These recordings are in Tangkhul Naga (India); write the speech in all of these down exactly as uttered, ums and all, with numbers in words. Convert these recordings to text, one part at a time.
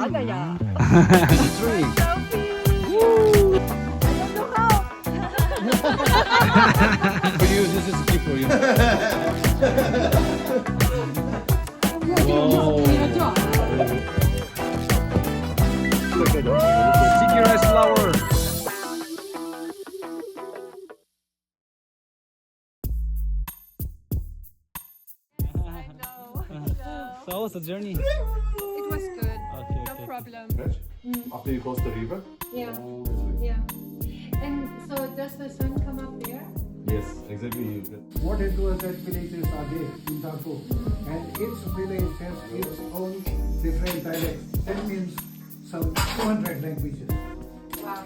Three. For you, this is a gift for you. Wow. Look at that. Sticky rice flour. Hello. Hello. So how was the journey? It was good. Okay, no okay. Problem. Fresh? Mm. After you cross the river? Yeah. Oh, that's good. Yeah. And so does the sun come up there? Yes, exactly. What it was that villages are there in Tangkhul? Mm. And each village has its own different dialect. That means some two hundred languages. Wow.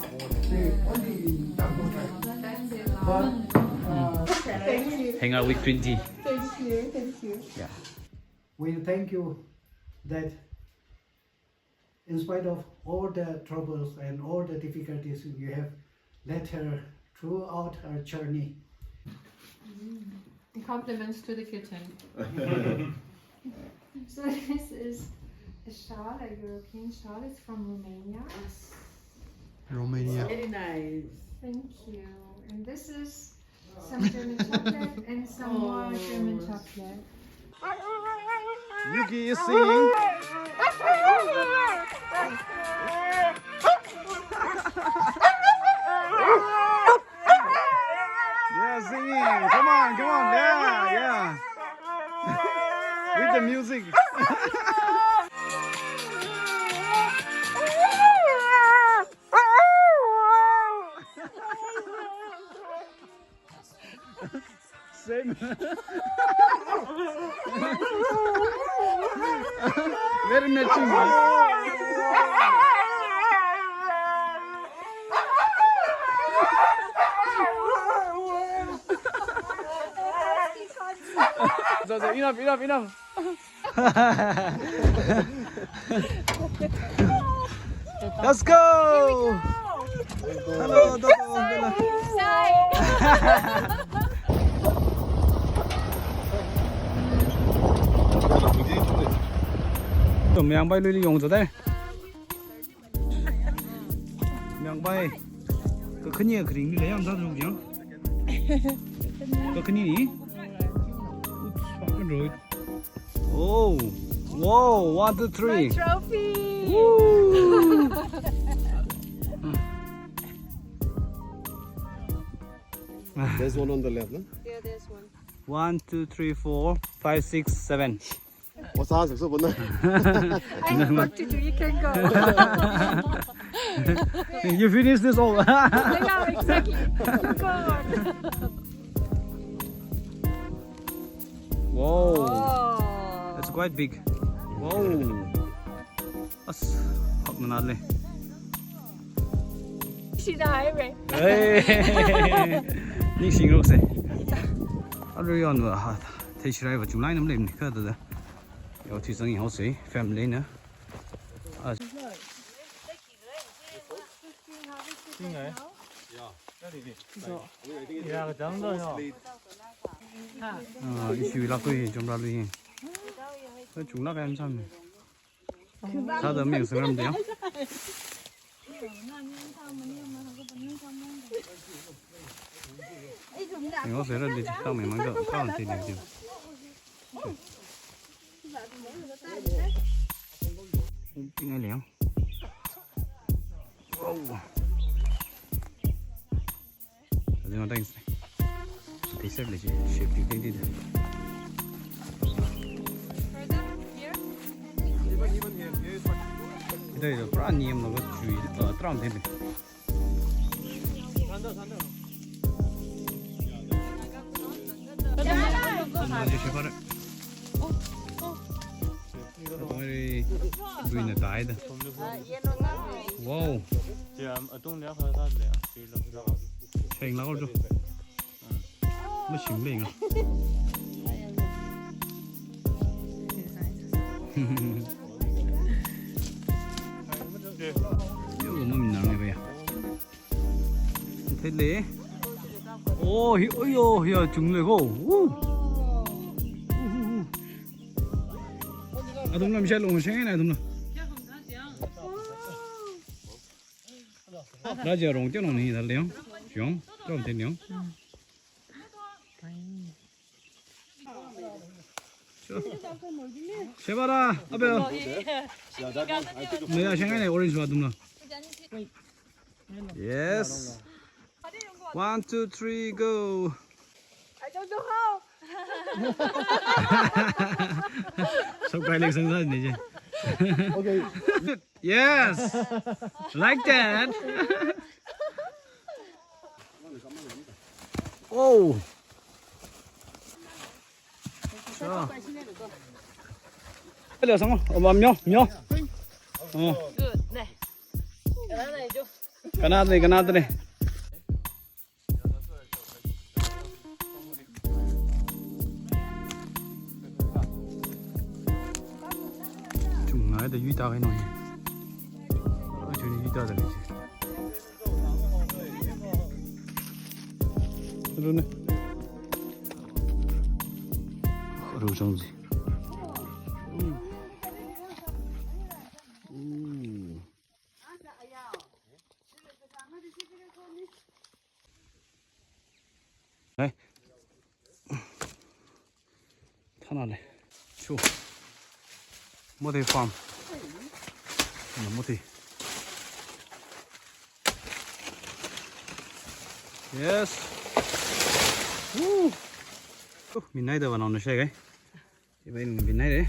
Say only in Tangkhul tribe. That's a lot. But, uh, thank you. Hang out with Trinity. Thank you, thank you. Yeah. We thank you that in spite of all the troubles and all the difficulties, you have led her throughout her journey. Mm. Compliments to the kitten. So this is a shawl, a European shawl. It's from Romania. Romania. Very nice. Thank you. And this is some German chocolate and some more German chocolate. Yuki is singing. Yeah, singing. Come on, come on. Yeah, yeah. With the music. Same. Very matching. So, so, enough, enough, enough. Let's go! Hello, Toto, Bella. Sai. To Mayangbai luili yongzat dai. Mayangbai. Kakhane kharing ni lei yangzat ru yang. Kakhane ni. Oops, fucking road. Oh, wow, one, two, three. My trophy. Woo! There's one on the left, no? Yeah, there's one. One, two, three, four, five, six, seven. What's the answer? So, I have work to do. You can go. You finish this all. Yeah, exactly. Good. Wow. Oh. That's quite big. Wow. As, hak na le. Shida hai re. Hey. Ningshingrok se. Alu yon wa ha. Thei shirai wa chumlai nam lem ni ka da da. Yo thi sang ho se family na. Ah. Sing hai? Yeah. So, yeah, ka dang da yo. Ah, ishi la kui jom la lui. Ka chung la ka yam sam. Sa da mi sangram de. Yo se ra de ta me mang da ka te de. Ping ai liang. Wow. Adi ma thanks. Taser le shi, shape di, di, di. Ida ida pura niam lo ka chui, uh, tram de. Adi shi pare. Tumari green na tai da. Wow. Sheng la ko jo. Machine lei nga. Yo, mami nang ne ba ya. Thei le. Oh, hi, oh yo, hi chung le ko. Woo. Woo, woo, woo. Athum lam sha long sheng na athum la. Raja rong tiong ni da leong. Tiong, tiong tiong. Shebara, Abel. Maya shangai ne orange wa dumna. Yes. One, two, three, go. I don't know how. Sab kai lek sang sa ni je. Okay. Yes. Like that. Oh. Sure. Hello, sang. Oh, myo, myo. Oh. Good. Ne. Kanat ne, kanat ne. Chungnai da yui ta kai no. Chungnai yui ta da ni. Ru ne. Ru chang ji. Mm. Mm. Hai. Thana le. Chu. Moti farm. Na moti. Yes. Woo. Uh, minai da wana na shai kai. Iba ina binai re.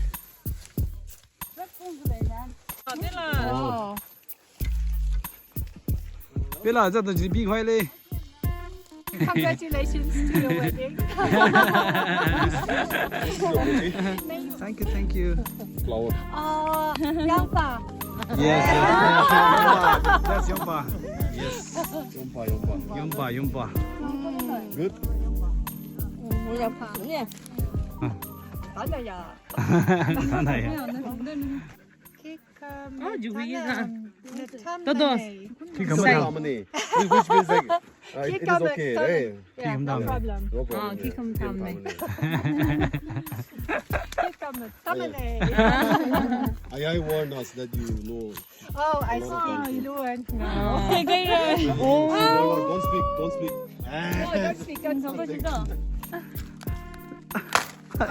Oh. Bella, zat da jibi khoi le. Congratulations to your wedding. Thank you, thank you. Flower. Oh, yangpa. Yes, yes, yes. That's yangpa. Yes. Yangpa, yangpa. Yangpa, yangpa. Good. Mm, yangpa. Yeah. Huh. Tanda ya. Tanda ya. Cucumber. Ah, juwi ya. Tamane. Cucumber. Tamane. Which, which means like, uh, it, it is okay, right? Yeah, no problem. No problem. Ah, yeah. Cucumber. Tamane. Cucumber. Tamane. Ayai warned us that you know. Oh, I speak fluent now. Oh. Don't speak, don't speak. Oh, don't speak, don't speak.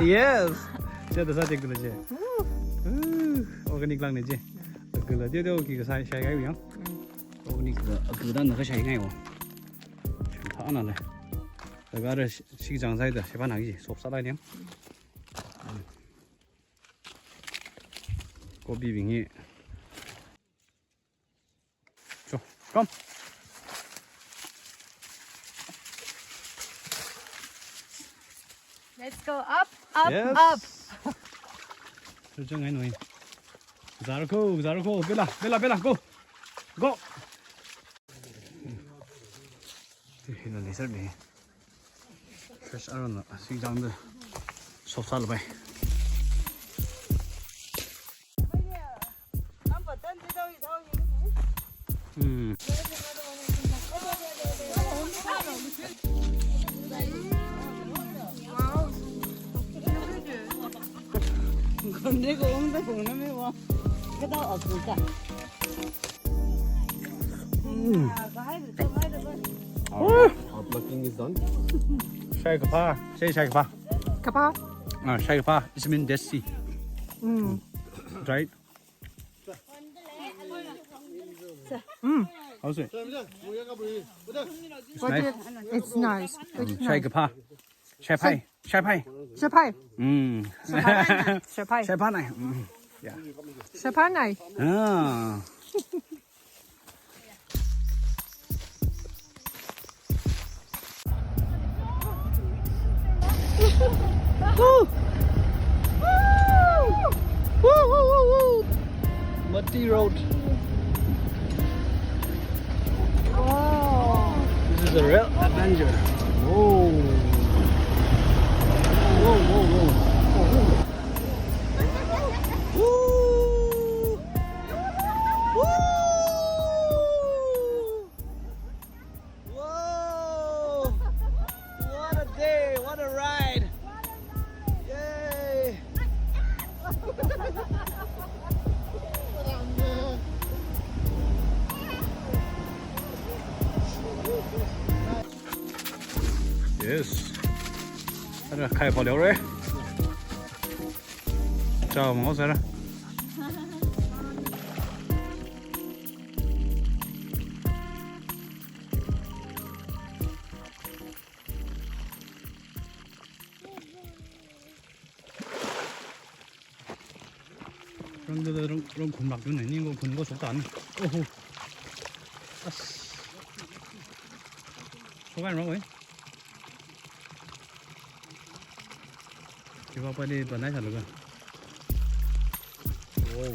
Yes. Che da sa che kula che. Uh, organic lang ne che. Kula teo teo ki kasai shai kai yang. Organic kula, kula dan ka shai ngai wo. Shantha na le. Laga ra shi jang sai da, shi pa na ki, sop sa lai ne. Kobi bing hi. So, come. Let's go up, up, up. Yes. Chungchang ngai noi. Zar ko, zar ko, Bella, Bella, Bella, go. Go. Hina lizard ne. Fresh arona, sijang de. Sop sal bai. Hmm. Our, our plucking is done. Shai kapha, shai, shai kapha. Kapha? Ah, shai kapha. It's mean Dead Sea. Mm. Right? Mm. How's it? But nice. It, it's nice. Mm, shai kapha. Shaiphai. Shaiphai. Shaiphai. Mm. Shaiphai. Shaiphai. Shaiphai nai. Mm. Yeah. Shaiphai nai. Ah. Woo! Woo, woo, woo, woo! Muddy road. Wow. This is a real adventure. Whoa. Whoa, whoa, whoa. Woo! Woo! Whoa! What a day! What a ride! Yay! Yes. Ara khai pa leo re. Chao mo sara. Rang da rang, rang khum lak yun ni ko khum ko sok tan. Oho. As. Sok kan rang wei. Kiwa pa de pa nai sa lo ka. Wow.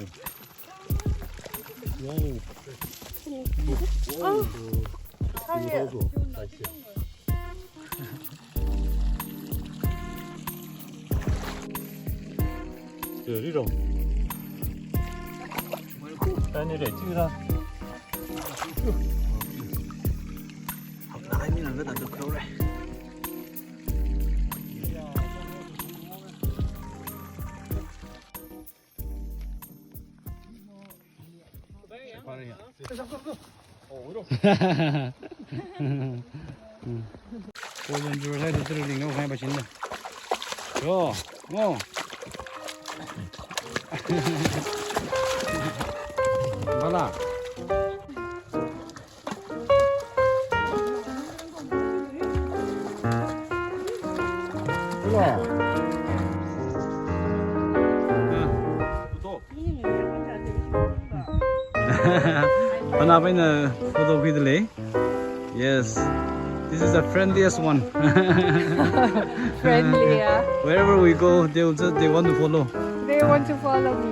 Wow. Wow. Wow. Golden River side tara ling no khai ba chin da. Yo, ngo. Bala. Ana pa ina photo khuida lei. Yes. This is the friendliest one. Friendly, yeah. Wherever we go, they will just, they want to follow. They want to follow me.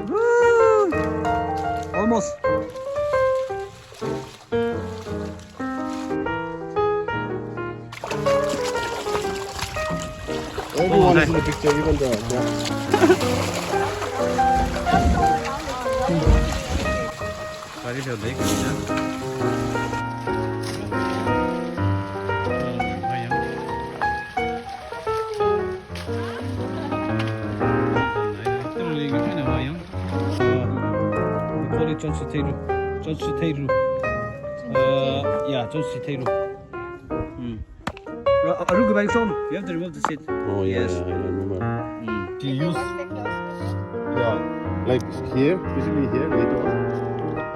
Woo! Almost. Everyone is in the picture, even the, yeah. Very well, very good, yeah. We call it chonchiteiru. Chonchiteiru. Uh, yeah, chonchiteiru. Mm. Ru-, uh, aruga bai shon. You have to remove the seed. Oh, yeah, yes, yeah, I remember. Mm. She used, yeah, like here, especially here, later on.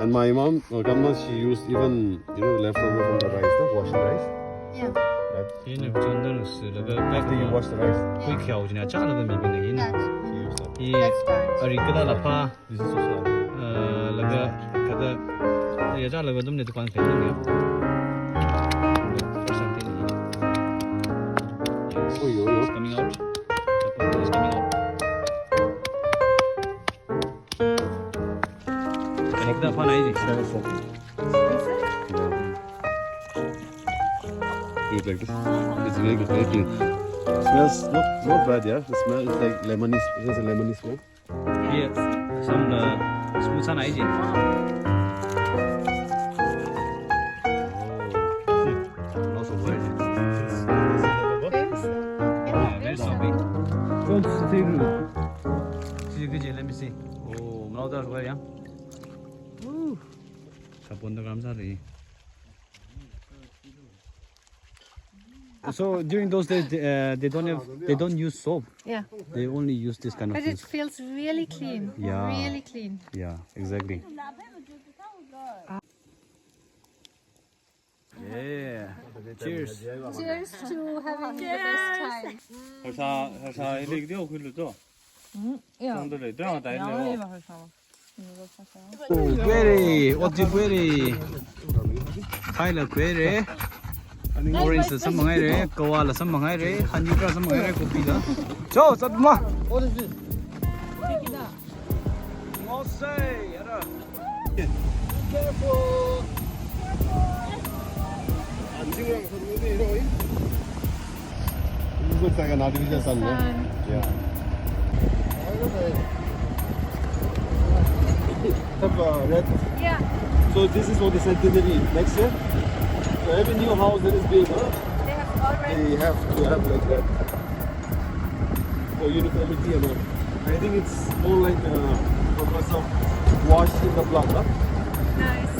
And my mom, uh, grandma, she used even, you know, leftover from the rice, the washed rice. Yeah. That, ina chondan si laga after you wash the rice, hui khao jina cha laga mi bina ina. That. She used that. I, that's right. Ari kala la pa. This is also like, uh, laga, kada, ya cha laga dum ne dukan khen dum ya. First time taste. Yes. Oh, yo, yo. It's coming out. The purple is coming out. Ekta pa nai ji. Smells so good. Do it like this. It's very good, very clean. Smells not, not bad, yeah. The smell is like lemony, it has a lemony smell. Yes. Some, uh, smooth and hygiene. Oh. Lots of oil. Yeah, very soapy. Don't stay rude. See, let me see. Oh, now that's oil, yeah. Ooh. Sabon da gram sa ri. So during those days, they, uh, they don't have, they don't use soap. Yeah. They only use this kind of things. But it feels really clean. Yeah. Really clean. Yeah, exactly. Yeah. Cheers. Cheers to having the best time. Harsa, harsa, ilik dio khulu to. Mm, yeah. Song to le, drama tai le. Oh, query, what do you query? Khaila query. Orange la samphang haira, guava la samphang haira, honey grass samphang haira, coffee la. Cho, chat ma. What is this? Take it out. Careful. This looks like an artificial sun, no? Sun. Yeah. Have, uh, red. Yeah. So this is for the centenary next year. So every new house that is built, huh? They have already. They have to have like that. For uniformity and all. I think it's more like a purpose of Watch in the block, huh? Nice.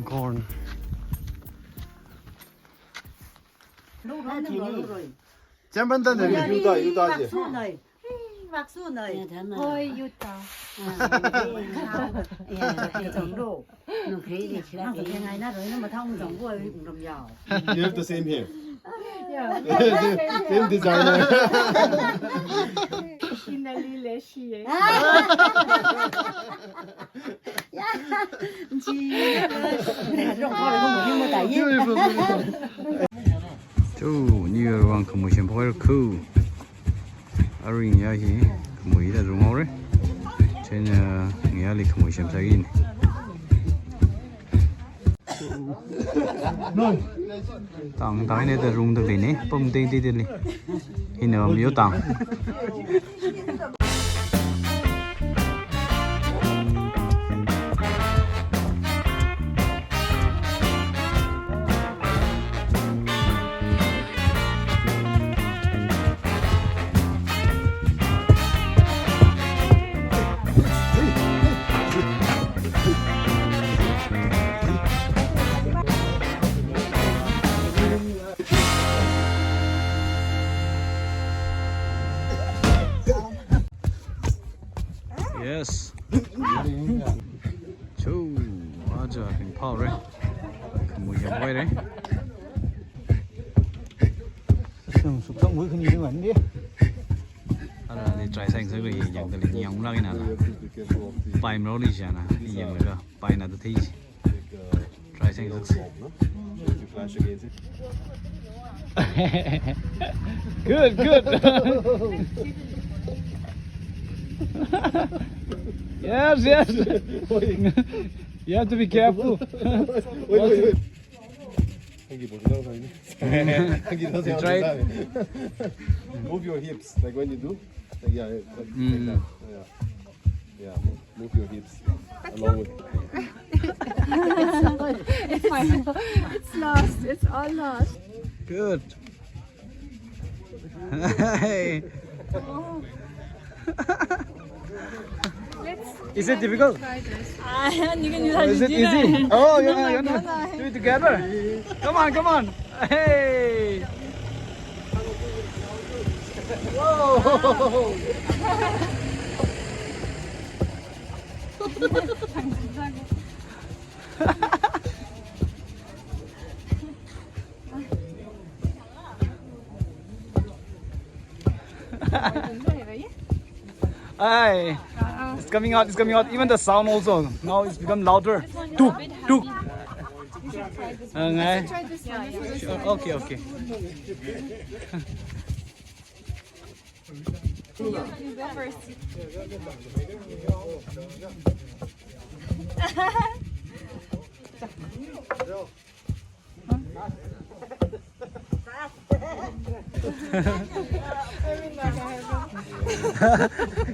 Corn. Chairman dan de. Yuta, Yuta je. Maksu noi. Maksu noi. Hoi, Yuta. You have the same hair. Same designer. Beautiful, beautiful. Chu, New Year vang khamui semphok haira khu. Arui ngayā hi khamui hithāda runghaora. Chieina ngayāli khamui semsāki. Tang, tang hina da rungda leina, pam tei tei tei li. Hina miyo tang. Yes. Chu, aja ringphāhaora. Khamui yamhaira. Sum, sum, sum, wui khani wui khani. Arui try sāngasak lei, yangda lei, yanglāk eina. Paimrao li jana, yanglaga, paina da thei. Try sāngasak. Good, good. Yes, yes. You have to be careful. Wait, wait, wait. Try it. Move your hips, like when you do. Like, yeah, like, like that. Yeah. Yeah, move, move your hips along with. It's lost. It's all lost. Good. Hey. Is it difficult? Is it easy? Oh, yeah, yeah, yeah. Do it together. Come on, come on. Hey. Whoa. Hi. It's coming out, it's coming out. Even the sound also. Now it's become louder. Tuk, tuk. Okay, okay.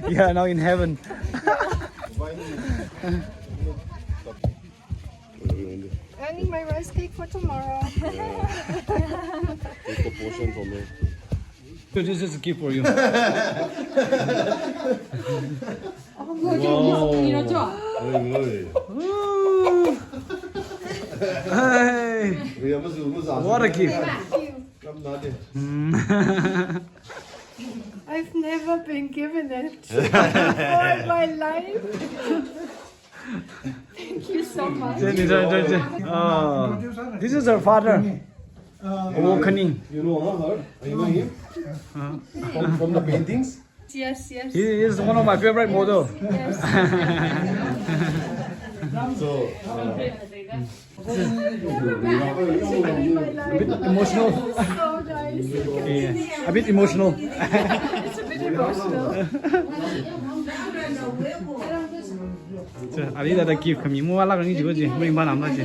Yeah, now in heaven. Earning my rice cake for tomorrow. Yeah. Take a portion from there. So this is a gift for you. Wow. Oi, oi. Ooh. Hey. What a gift. Mm. I've never been given it before in my life. Thank you so much. Jenny, Jenny, Jenny, Jenny. Oh, this is her father. Wokaning. You know her? You know him? From, from the paintings? Yes, yes. He is one of my favorite model. Yes. So, uh, a bit emotional. So nice. Yeah, a bit emotional. It's a bit emotional. Chā, ali thāda gift khami mavālākrang ji ko ji, maringphānamla ji.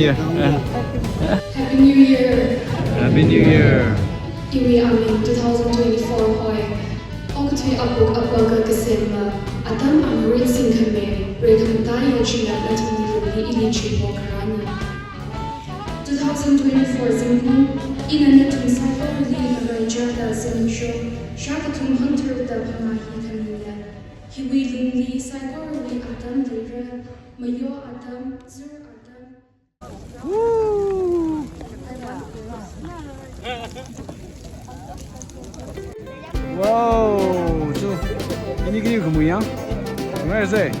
Year. Happy New Year. Happy New Year. Iwui aming two thousand twenty-four hoi okathui apuk apaka kasema atam amarin singkhame, rekhamataiya chila nathumli ili chiphok rani. Two thousand twenty-four zingkum, ina nathum saikorali ngaraichāda zimiksho shākathum hangtharda phangā hi khamina. Hiwui lungli saikorawui atam leira, mayo atam, zur atam. Wow, so, ini kiri kamu yang? Where is it?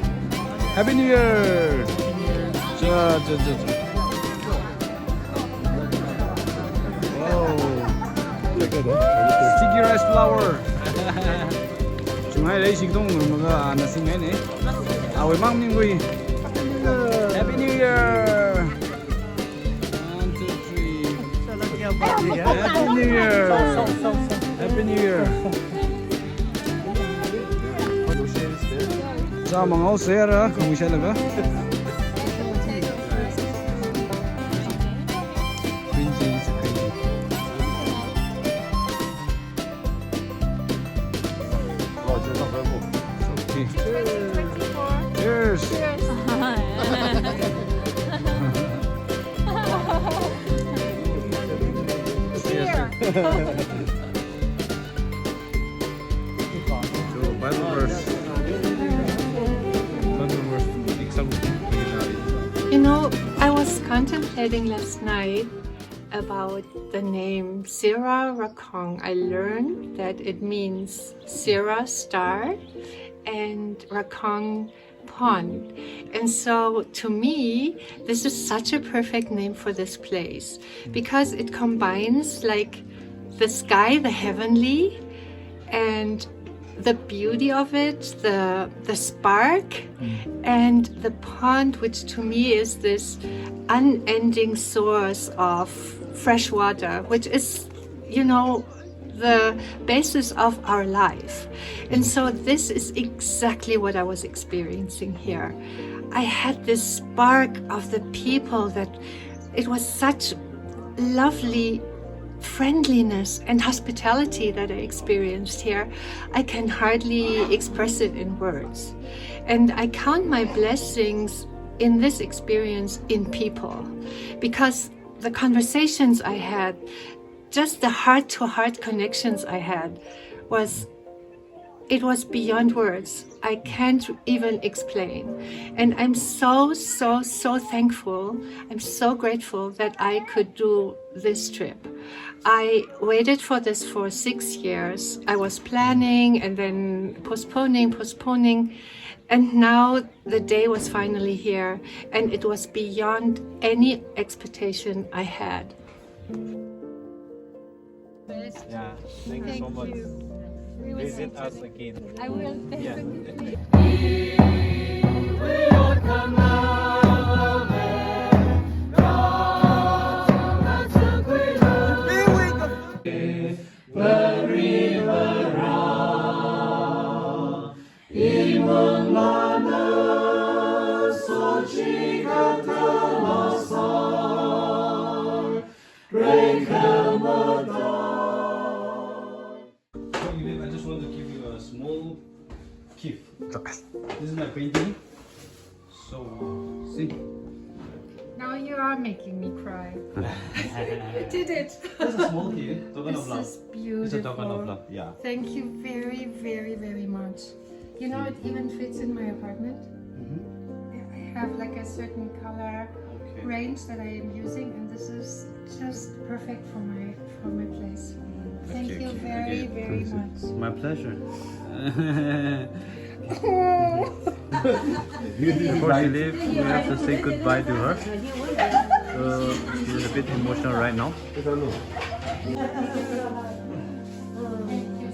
Happy New Year! Cha, cha, cha, cha. Wow. Sticky rice flour. Chungai lei shikdong maga ana singai ne. Awui mang ning gui. Happy New Year! One, two, three. Happy New Year! Happy New Year! Cha mangau sera, kung sha laga. Green tea, it's a green tea. Okay. Cheers. Cheers. Cheers. Cheers. So, Bible verse. Bible verse. Example. You know, I was contemplating last night about the name Sera Rakong. I learned that it means Sera star and Rakong pond. And so to me, this is such a perfect name for this place because it combines, like, the sky, the heavenly, and the beauty of it, the the spark, and the pond, which to me is this unending source of fresh water, which is, you know, the basis of our life. And so this is exactly what I was experiencing here. I had this spark of the people that it was such lovely friendliness and hospitality that I experienced here. I can hardly express it in words. And I count my blessings in this experience in people, because the conversations I had, just the heart to heart connections I had, was it was beyond words. I can't even explain. And I'm so, so, so thankful. I'm so grateful that I could do this trip. I waited for this for six years. I was planning and then postponing, postponing. And now the day was finally here. And it was beyond any expectation I had. Yeah, thank you so much. Visit us again. I will Yeah. definitely. Before you leave, I just want to give you a small gift. This is my painting. So, see. Now you are making me cry. You did it. That's a small gift. Token of love. This is It's a token of beautiful. Love. Yeah. Thank you very, very, very much. You know, it even fits in my apartment. Mm-hmm. I have, like, a certain color Okay. range that I am using, and this is just perfect for my for my place. Thank Okay, you okay, very, okay. very much. My pleasure. Before she leaves, we have to say goodbye to her. So she's a bit emotional right now. Thank you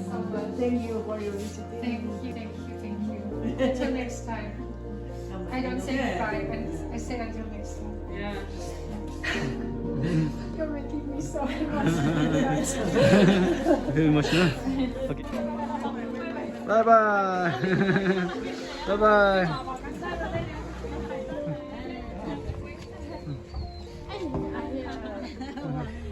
so much. Thank you for your visiting. Thank you, thank you, thank you. Until next time. I don't say goodbye, and I say until next time. Yeah. You're making me so emotional. Emotional? Okay. Bye bye. Bye bye.